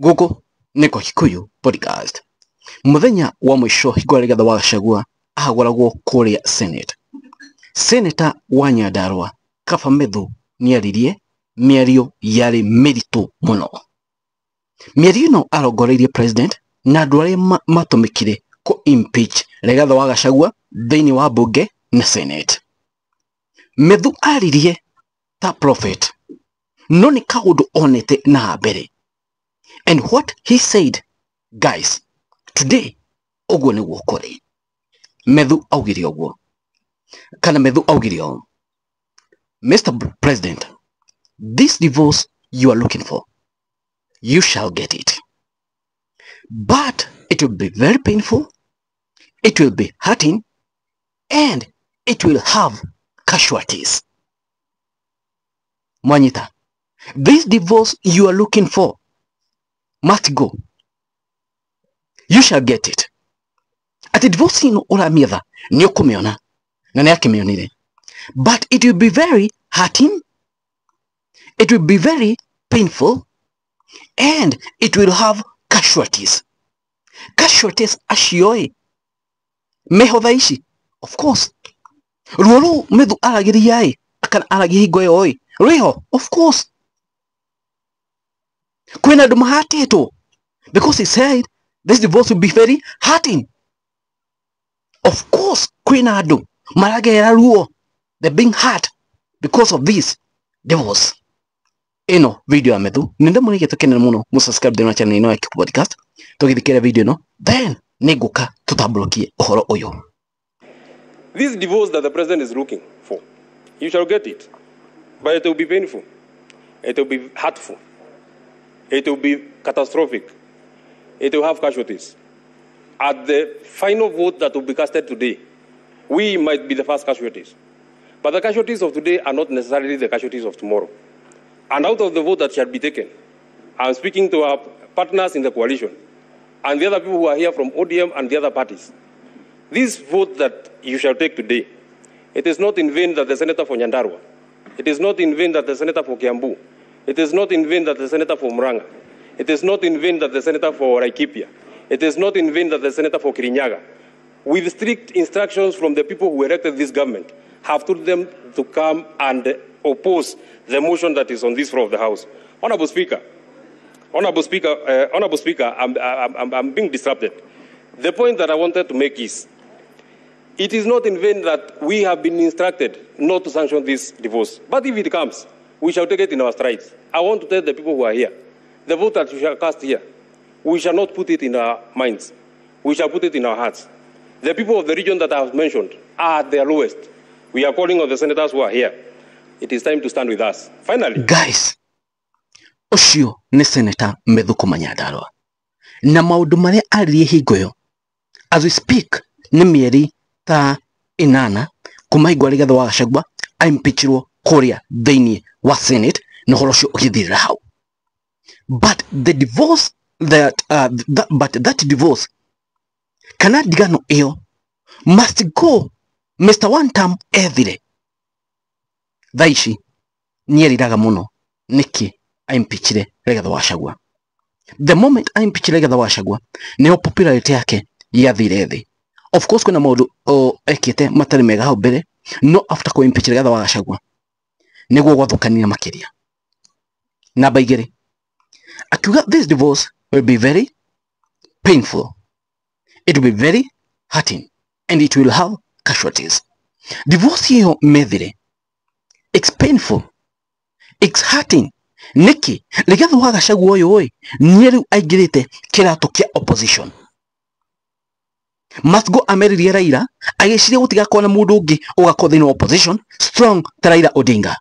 Gũkũ nĩ kwa Kikuyu Podcast. Mũthenya wa mũico hingo Rigathĩ wa Gachagua ahagũragwo kũrĩa Senate. Senator wa Nyandarua Kaba Methu nĩaririe mĩario yarĩ mĩritũ mũno. Mĩario ĩno arongoreirie president na andũ arĩa matũmĩkire kũ impeach Rigathĩ wa Gachagua thĩinĩ wa bunge na Senate. Methu aririe ta prophet no nĩ kaũndũ onete na mbere. And what he said, guys, today ũguo nĩguo kũrĩ. Methu augire ũguo kana Methu augire ũũ, Mr. President, this divorce you are looking for, you shall get it. But it will be very painful, it will be hurting, and it will have casualties. Mwanyita, this divorce you are looking for must go. You shall get it. Ati divorce ĩno ũramĩetha nĩ ũkũmĩona na nĩ akĩmĩonire. But it will be very hurting, it will be very painful, and it will have casualties. Casualties acio ĩ meho thaa ici, of course. Ruo rũu Methu aragĩria ĩ kana aragia hingo ĩyo ĩ rwĩho, of course. Kwĩna andũ mahatĩtwo because he said this divorce will be very hurting. Of course kwĩna andũ maragerera ruo, they're being hurt because of this divorce. Ĩno video ya Methu nĩ ndamũrĩkia tũkenere mũno mũsubscribe thĩinĩ wa channel ĩno ya Kikuyu Podcast tũgĩthikĩrĩria video ĩno then nĩngũka tũtambũrũkie ũhoro ũyũ. This divorce that the president is looking for, you shall get it. But it will be painful. It will be hurtful. It will be catastrophic. It will have casualties. At the final vote that will be casted today, we might be the first casualties. But the casualties of today are not necessarily the casualties of tomorrow. And out of the vote that shall be taken, I'm speaking to our partners in the coalition and the other people who are here from ODM and the other parties. This vote that you shall take today, it is not in vain that the senator for Nyandarua, it is not in vain that the senator for Kiambu, it is not in vain that the senator for Murang'a, it is not in vain that the senator for Laikipia, it is not in vain that the senator for Kirinyaga, with strict instructions from the people who elected this government, have told them to come and oppose the motion that is on this floor of the House. Honorable Speaker, Honorable Speaker, Honorable Speaker, I'm being disrupted. The point that I wanted to make is, it is not in vain that we have been instructed not to sanction this divorce. But if it comes, we shall take it in our strides. I want to tell the people who are here, the vote that we shall cast here, we shall not put it in our minds. We shall put it in our hearts. The people of the region that I have mentioned are at their lowest. We are calling on the senators who are here. It is time to stand with us. Finally. Guys, ũcio nĩ Senator Methu kuma Nyandarua na maũndũ marĩa aririe hingo ĩyo, as we speak nĩ mĩeri ta 8 kuma hingo Rigathĩ wa Gachagua aimpeachirwo kũrĩa thĩinĩ wa Senate na ũhoro ũcio ũgĩthirĩra hau. But the divorce that, that but that divorce kana ndigano ĩyo must go. Mr. One Term ethire thaa ici nĩeriraga mũno nĩkĩ aimpeachire Rigathĩ wa Gachagua. The moment aimpeachire Rigathĩ wa Gachagua nĩho popularity yake yathire thĩ. Of course kwĩna maũndũ ekĩte matarĩ mega hau mbere, no after kũ impeach Rigathĩ wa Gachagua nĩguo gwathũkanire makĩria. Namba 2 akiuga this divorce will be very painful, it will be very hurting, and it will have casualties. Divorce ĩyo methire, it's painful, it's hurting. Nĩkĩ Rigathĩ wa Gachagua ũyũ ĩ nĩ rĩu aingĩrĩte kĩratũ kĩa opposition. Must go ameririe Raila agĩciria gũtigakorwo na mũndũ ũngĩ ũgakorwo thĩinĩ wa opposition strong ta Raila Odinga.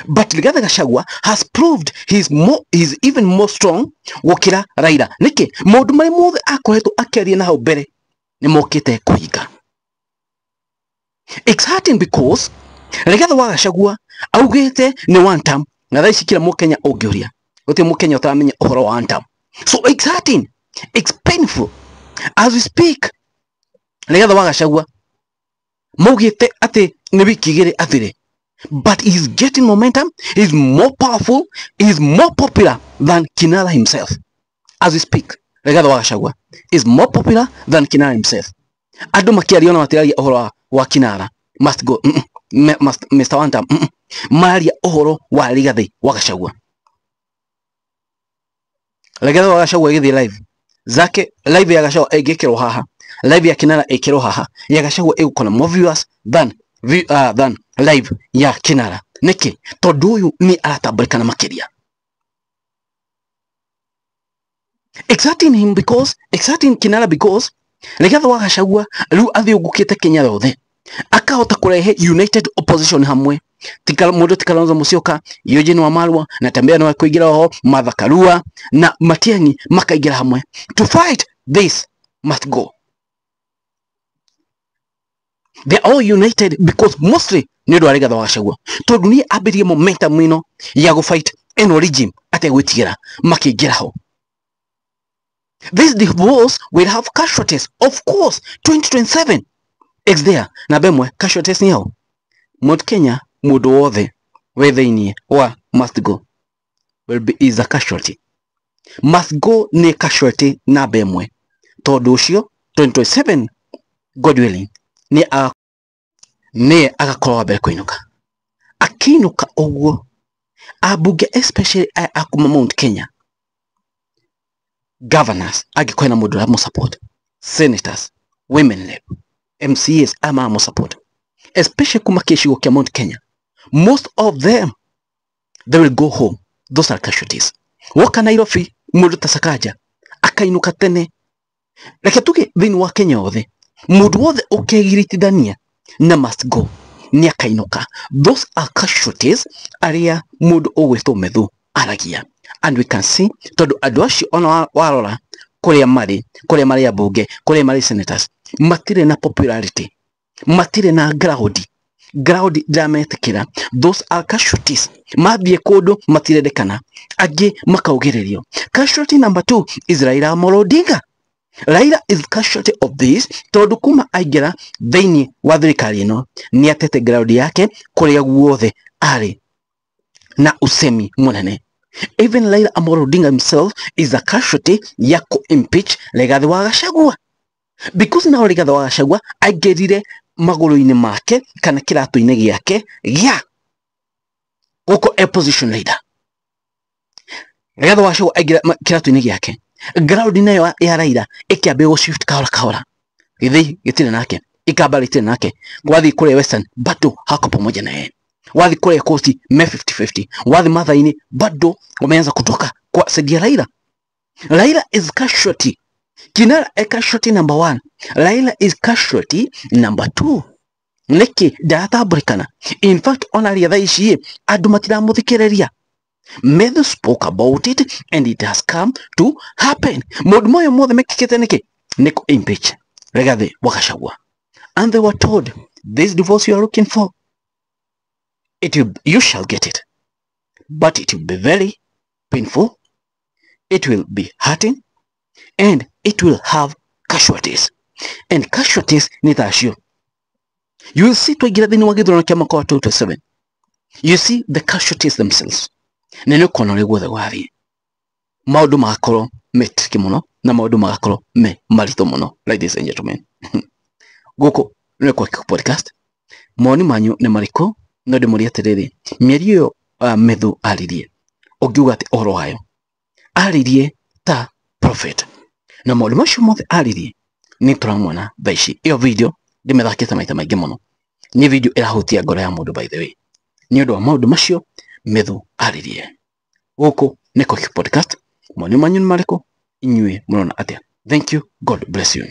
But Rigathĩ Gachagua has proved he's even more strong gũkĩra Raila. Nĩkĩ maũndũ marĩa mothe akoretwo akĩaria na hau mbere nĩ mokĩte kũhinga. It's hurting because Rigathĩ wa Gachagua augĩte nĩ one term na thaa ici kila mũkenya ũngĩũria gũtirĩ mũkenya ũtaramenya ũhoro wa one term. So it's hurting, it's painful. As we speak Rigathĩ wa Gachagua maugĩte atĩ nĩ wiki 2 athire, but he's getting momentum, he's more powerful, he's more popular than Kinara himself. As we speak, Rigathi wa Gachagua is more popular than Kinara himself. Andũ makĩaria ona matiraria ũhoro wa Kinara must go, must, Mr. Wantam, mararia ũhoro wa Rigathi wa Gachagua. Rigathi wa Gachagua ĩgĩthiĩ live zake, live ya Gachagua ĩngĩkĩrwo haha, live ya Kinara ĩkĩrwo haha, ya Gachagua ĩgũkorwo na more viewers than live ya Kinara. Nĩkĩ? Tondũ ũyũ nĩ aratambũrĩkana makĩria. Exciting him because, exciting Kinara because Rigathi wa Gachagua rĩu athiũngũkĩte Kenya yothe, akahota kũrehe united opposition hamwe. Tika mũndũ ti Kalonzo Musyoka, Eugene Wamalwa na Tembea no kũingĩra ho, Martha Karua na Matiang'i makaingĩra hamwe to fight this must go. They are all united because mostly nĩ ũndũ wa Rigathi wa Gachagua, tondũ nĩ ambĩrĩrie momentum ĩno ya gũ fight ĩno regime ategwĩtigĩra, makĩingĩra ho. This divorce will have casualties. Of course, 2027 is there. Na bemwe casualties ni hau. Mount Kenya mũndũ wothe wĩ thĩinĩ wa must go will be is a casualty. Must go nĩ casualty namba ĩmwe, tondũ ũcio 2027 God willing nĩ agakorwo wa mbere kũinũka. Akĩinũka ũguo, ambunge especially aya a kuma Mount Kenya, governors angĩkorwo hena mũndũ ũramũ support, senators, women rep, MCAs aya maramũ support, especially kuma gĩcigo kĩa Mount Kenya, most of them they will go home. Those are casualties. Woka Nairobi mũndũ ta Sakaja akainũka tene. Reke tuge thĩinĩ wa Kenya yothe mũndũ wothe ũkegiritithania na must go nĩ akainũka. Those are casualties arĩa mũndũ ũgwĩtwo Methu aragia, and we can see tondũ andũ acio ona warora kũrĩa marĩ, kũrĩa marĩ ambunge, kũrĩa marĩ senators, matirĩ na popularity, matirĩ na ground ndĩrametĩkĩra. Those are casualties. Mathiĩ kũndũ matirendekana, angĩ makaugĩrĩrio. Casualty number 2 is Raila Amolo Odinga. Raila is casualty of this tondũ kuma aingĩra thĩinĩ wa thirikari ĩno nĩ atete ground yake kũrĩa guothe arĩ na usemi mũnene. Even Raila Amolo Odinga himself is a casualty ya ku-impeach Rigathi wa Gachagua, because now Rigathi wa Gachagua aingĩrire magũrũ-inĩ make kana kĩratũ-inĩ gĩake gĩa gũkũ opposition leader. Rigathi wa Gachagua aingĩra kĩratũ-inĩ gĩake, ground nayo ya Raila ĩkĩambia gũ shift kahora kahora, gĩthĩi gĩtirĩ nake, Ikamba gĩtirĩ nake, gwathiĩ kũrĩa Western bado hako pamoja na yeye, wathi kũrĩa Coast me 50-50, wathi Mathai-inĩ bado wameanza kutoka kwa side ya Raila. Raila is casualty. Kinara a casualty number 1. Raila is casualty number 2. Nĩkĩ ndaratambũrĩkana? In fact, ona rĩa thaa ici andũ matiramũthikĩrĩria. Methu spoke about it and it has come to happen. Maũndũ maya mothe mekĩkĩte nĩkĩ? Nĩ kũ impeach Rigathi wa Gachagua. And they were told, this divorce you are looking for, you shall get it, but it will be very painful, it will be hurting, and it will have casualties. And casualties nĩ ta acio. You will see twaingĩra thĩinĩ wa gĩthurano kĩa mwaka wa 2027. You see the casualties themselves. Na nĩ ũkuona ũrĩa guothe gwathiĩ, maũndũ magakorwo me tricky mũno na maũndũ magakorwo me maritũ mũno. Ladies and gentlemen, gũkũ nĩ kwa Kiko Podcast. Mawoni manyu nĩ marĩkũ? No ndĩmũrie atĩrĩrĩ, mĩario ĩyo Methu aririe, ũngiuga atĩ ũhoro wayo aririe ta prophet, na maũndũ macio mothe aririe nĩ tũramwona thaa ici. Ĩyo video ndĩmĩthakĩte maita maingĩ mũno, nĩ video ĩrahutia ngoro ya mũndũ by the way, nĩ ũndũ wa maũndũ macio Methu aririe. Gũkũ nĩ Kiko Podcast. Mawoni manyu nĩ marĩkũ? Inyuĩ mũrona atĩa? Thank you. God bless you.